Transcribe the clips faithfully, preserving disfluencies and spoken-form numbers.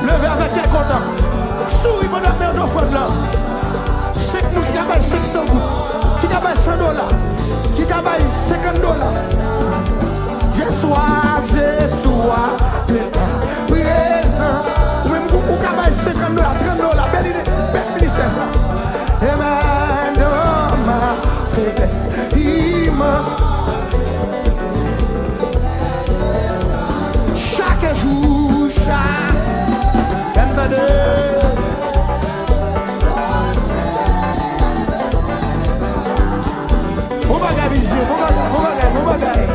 Leve avèk kè kontan. Souri pandan m mete ofrann nan. Senk moun ki ka bay senk san goud, ki ka bay san dola, ki ka bay senkant dola. Jeswa, Jeswa, de ta prezan. Ou menm, ou, ou ka bay senkant dola, trant dola, beni, beni ministè sa. Amen. Dans ma faiblesse, il m'a Chak jou, chak. Fè m tande. Bon bagay, mizisyen, bon bagay, bon bagay, bon bagay.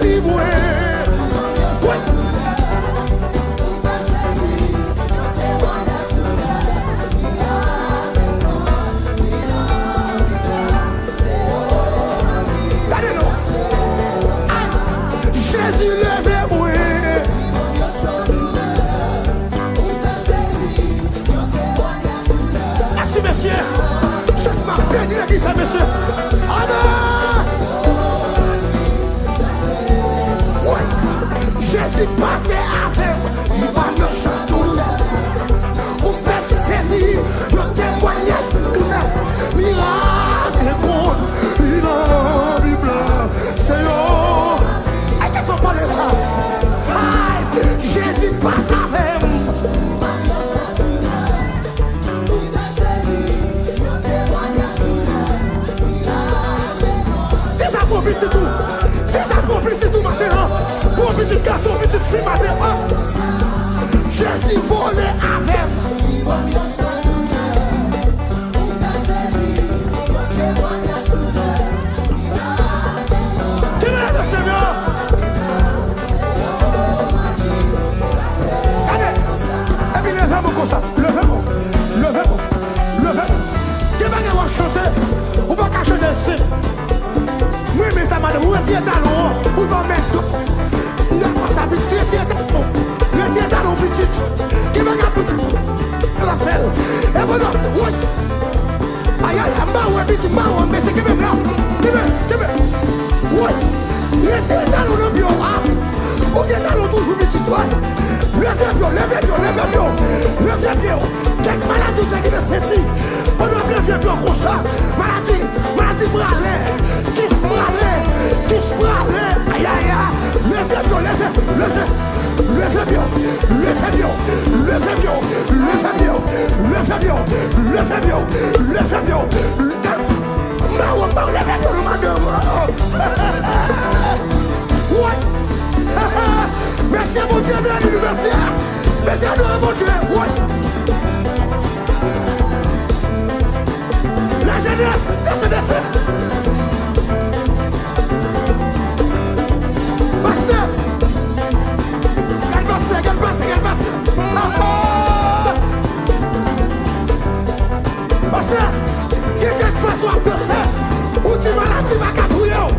Li mwen. Wi. Gade non. Ay, Jezi leve mwen. Mèsi, mesye. Jezi, m ap beni legliz la, mesye. Amèn. Wi. Jezi pase avè m. Li ban m yon chan tounè. Ou fè m sezi. Yon temwayaj tounè. Mirak e kont li nan Bib la. Se yo. Ay, kèk fwa pale la. Ay, Jezi pase avè m. Deza pran pitit ou. Deza pran pitit ou maten an. Pran pitit gason, pitit fi maten an. Jezi vole avè m. Kenbe la, mesye, yo. Gade. Epi leve men konsa. Leve men. Leve men. Leve men. Gen bagay w ap chante. Ou pa ka chante senp. Mwen renmen sa, madanm. Ou retire talon an. Ou pa mèt. Nan fwa sa, pitit, retire talon. Retire talon, pitit. Gen bagay pou l ap fè l. E pandan, woy. Ay, ay, ay, m ba ou, pitit, m ba ou, mesye, kenbe m la. Kenbe, kenbe. Woy. Retire talon nan pye w, a. Ou gen talon toujou, pitit, woy. Leve pye w, leve pye w, leve pye w. Leve pye w. Kèk maladi ou te gen nan senti. Pandan w ap leve pye w konsa. Maladi, maladi prale. Kis prale. Kis prale. Ay, ay, ay. Leve pye w, leve, leve. Leve pye w, leve pye w, leve pye w, leve pye w, leve pye w, leve pye w, leve pye w. Mbawo, mbawo, leve pye w, madanm. Woy. Mesye, Bondye beni nou, mesye. Mesye, adore Bondye. Woy. La jeunesse, danse, danse. Pastè. Gad pastè, gad pastè, gad pastè. Ah, ah. Pastè, gen kèk fason ap danse. Ou di maladi pa ka touye w.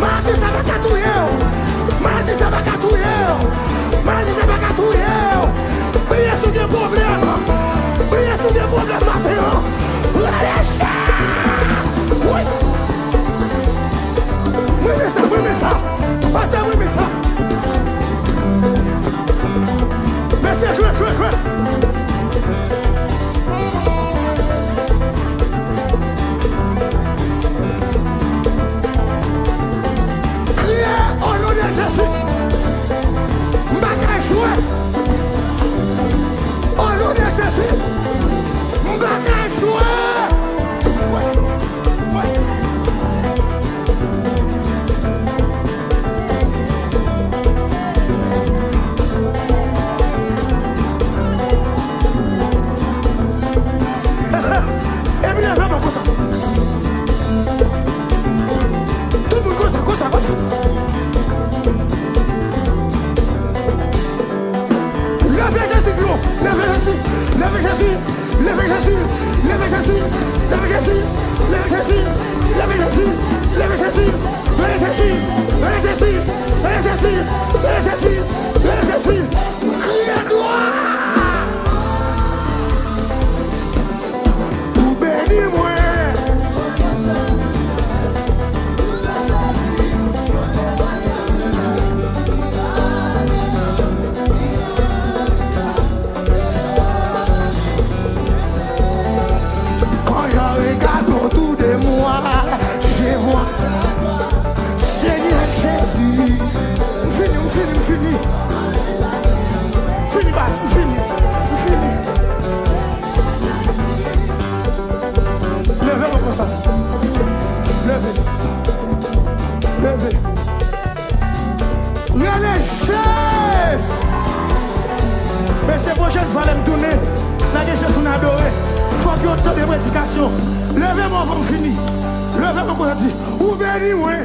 Maladi sa pa ka touye w. Maladi sa pa ka touye w. Maladi sa pa ka touye w. Bliye si w gen pwoblèm. Bliye si w gen pwoblèm maten an. Rale chè. Wi. Mwen renmen sa, mwen renmen sa. Pastè, mwen renmen sa. Mesye, kle, kle, kle. Kriye, o non de Jezi. M pa ka jwe. O non de Jezi. M pa ka jwe. Epi leve men konsa. Tout moun konsa, konsa, konsa. Leve Jezi pye w. Leve Jezi. Leve Jezi. Leve Jezi. Leve Jezi. Leve Jezi. Leve Jezi. Leve Jezi. Leve Jezi. Leve Jezi. Leve Jezi. Leve Jezi. Leve Jezi. Leve Jezi. Kriye glwa. Ou beni mwen. Quand je regarde autour de moi, je vois Seigneur Jésus. M fini, m fini, m fini. Fini, baz, m fini, m fini. Leve men konsa. Leve. Leve. Rele Jezi! Mesye, pwochèn fwa lè m tounen, lage je sou n adore. Fòk yo tande predikasyon. Leve men anvan m fini. Leve men konsa, di, ou beni mwen.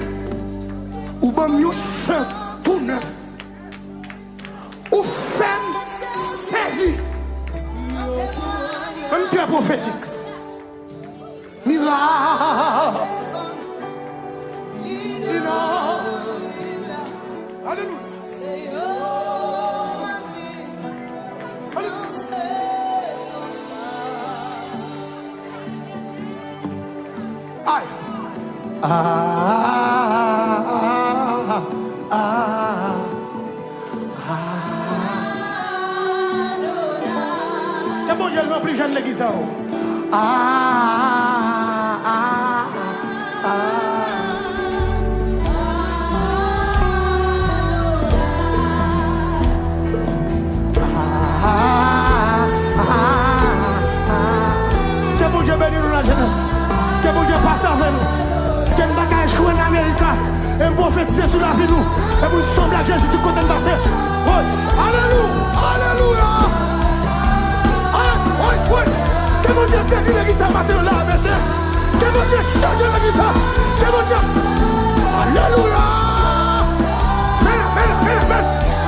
Ou Ban m yon chan tou nèf. Ou fè m sezi. Mwen m trè pwofetik. Mirak. Alelouya. Alelouya. Ay. Ah, ah, ah, ah. Ke Bondye ranpli jèn legliz sa yo. Ah, ah, ah, ah. Ah, ah, ah. Ke Bondye beni nou, lajenès. Ke Bondye pase avè nou. Ke n pa ka echwe nan Amerika. E m pwofetize sou lavi nou. E pou n sanble ak Jezi tout kote n pase. Woy, alelouya, alelouya. Ay, woy, woy. Ke Bondye beni legliz sa maten an la, mesye. Ke Bondye chanje legliz sa. Ke Bondye. Alelouya. Men, men, men, men.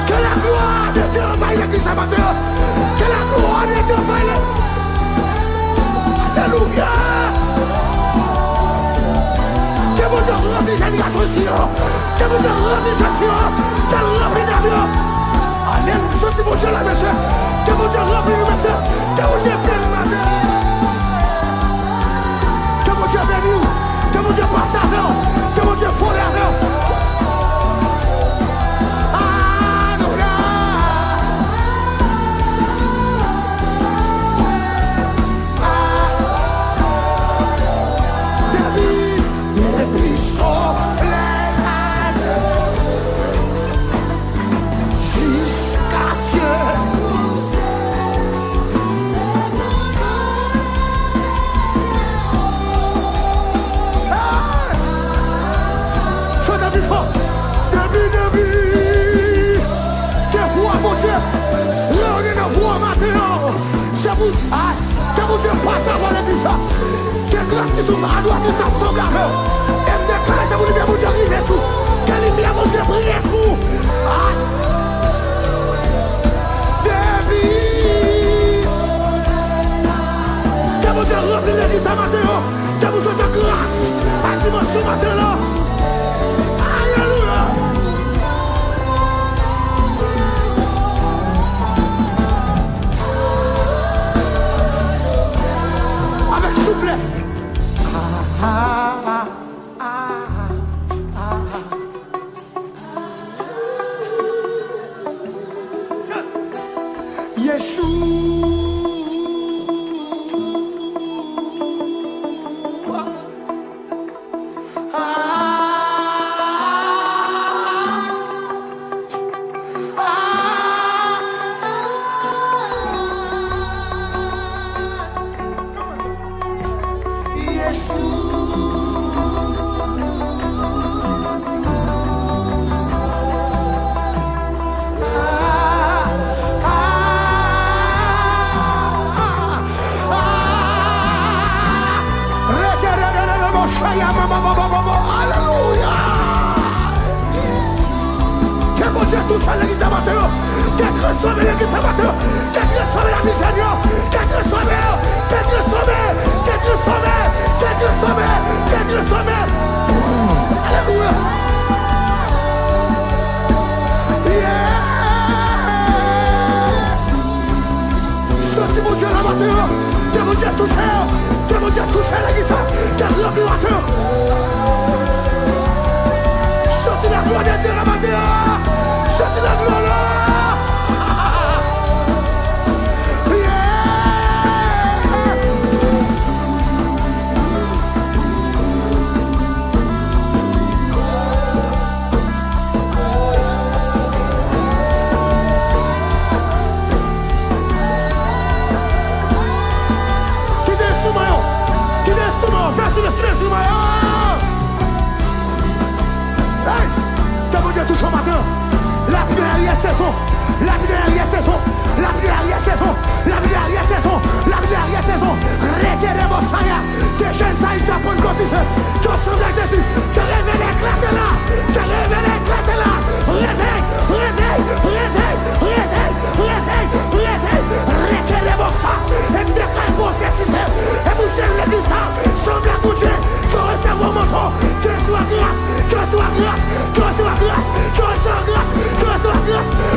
Ke laglwa de Dye anvayi legliz sa maten an. Ke laglwa de Dye anvayi legliz. Alelouya. Ke Bondye ranpli jèn gason isit yo. Ke Bondye ranpli jèn fi yo. Ke l ranpli dam yo. Alelouya. Santi Bondye la, mesye. Ke Bondye ranpli nou, mesye. Ke Bondye beni nou maten. Ke Bondye beni w. Ke Bondye pase avè w. Ke Bondye vole avè w. Alelouya. Ah. Depi, depi solèy la leve. Jiskaske. Hey! Chante pi fò. Depi, depi. Ke vwa Bondye reyone nan vwa maten an. Se pou, ay, ke Bondye pase avè legliz sa. Ke gras ki sou adwat li sa sanble avè w. E m deklare se pou limyè Bondye rive sou. Ke limyè Bondye briye sou. Ay. Depi. Ke Bondye ranpli legliz sa maten an. Ke Bondye fè gras ak dimansyon maten la. Alelouya. Avèk souplès. Ah, ah, ah, ah, ah. Yeshua. Ah, ah, ah. Alelouya! Ke Bondye touche legliz sa maten an. Ke transfòme legliz sa maten an. Ke transfòme lavi jèn yo. Ke transfòme yo. Ke transfòme. Ke transfòme. Ke transfòme. Ke transfòme. Alelouya. Yeah. Santi Bondye la maten an. Ke Bondye touche yo. Ke Bondye touche legliz sa. Ke l ranpli maten an. Santi laglwa de Dye la maten an. Santi laglwa la. Yeah. Kite enstriman yo. Kite enstriman yo. Fè silans, kite enstriman yo. Hey! Ke Bondye touche w maten an. Lapli nan laryè sezon. Lapli nan laryè sezon. Lapli nan laryè sezon. Lapli nan laryè sezon. Lapli nan laryè sezon. Rete de bòsaya. Ke jèn sa isi aprann kotize. Ke w sanble ak Jezi. Ke revèl eklate la. Ke revèl Tande se pa gras, tande se pa gras, tande se pa gras.